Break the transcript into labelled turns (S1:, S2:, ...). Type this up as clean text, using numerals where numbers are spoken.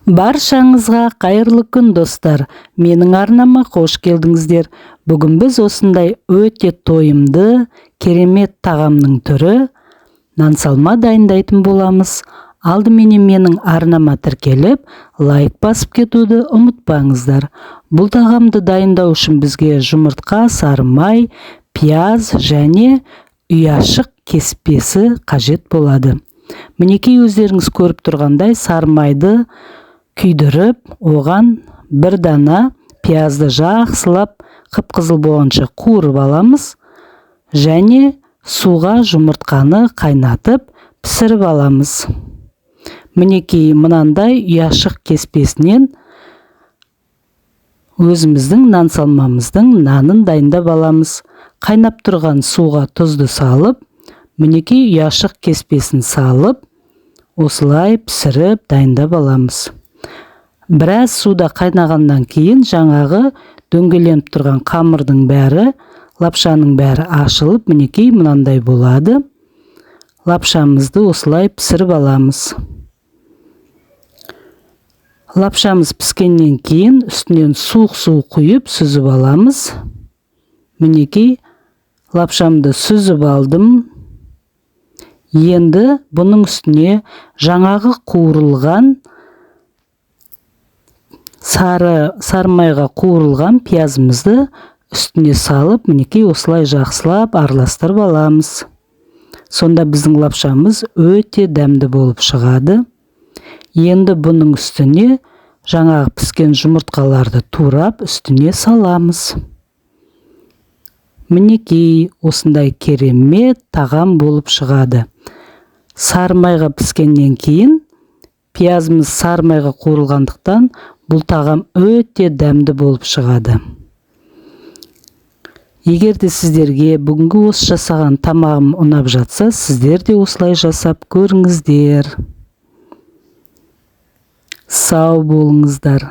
S1: Баршаңызға қайырлы күн, достар! Менің арнама қош келдіңіздер. Бүгін біз осындай өте тойымды, керемет тағамның түрі нан салма дайындайтын боламыз. Алдыменен менің арнама тіркеліп, лайк басып кетуді ұмытпаңыздар. Бұл тағамды дайындау үшін бізге жұмыртқа, сары май, пияз және ұяшық кеспесі қажет болады. Мінекей, өздеріңіз көріп тұрғандай, сары майды күйдіріп, оған бір дана пиязды жақсылап қып-қызыл болғанша қуырып аламыз және суға жұмыртқаны қайнатып, пісіріп аламыз. Мінекей, мынандай ұяшық кеспесінен өзіміздің нан салмамыздың нанын дайындап аламыз. Қайнап тұрған суға тұзды салып, мінекей, ұяшық кеспесін салып, осылай пісіріп дайындап аламыз. Біраз суда қайнағаннан кейін жаңағы дөңгеленіп тұрған қамырдың бәрі, лапшаның бәрі ашылып, мінекей, мынандай болады. Лапшамызды осылай пісіріп аламыз. Лапшамыз піскеннен кейін үстінен суық су құйып, сүзіп аламыз. Мінекей, лапшамды сүзіп алдым. Енді бұның үстіне жаңағы қуырылған сары майға қуырылған пиязымызды үстіне салып, мінекей, осылай жақсылап араластырып аламыз. Сонда біздің лапшамыз өте дәмді болып шығады. Енді бұның үстіне жаңағы піскен жұмыртқаларды турап, үстіне саламыз. Мінекей, осындай керемет тағам болып шығады. Сары майға піскеннен кейін, пиязымыз сары майға қуырылғандықтан, бұл тағам өте дәмді болып шығады. Егер де сіздерге бүгінгі осы жасаған тамағым ұнап жатса, сіздер де осылай жасап көріңіздер. Сау болыңыздар!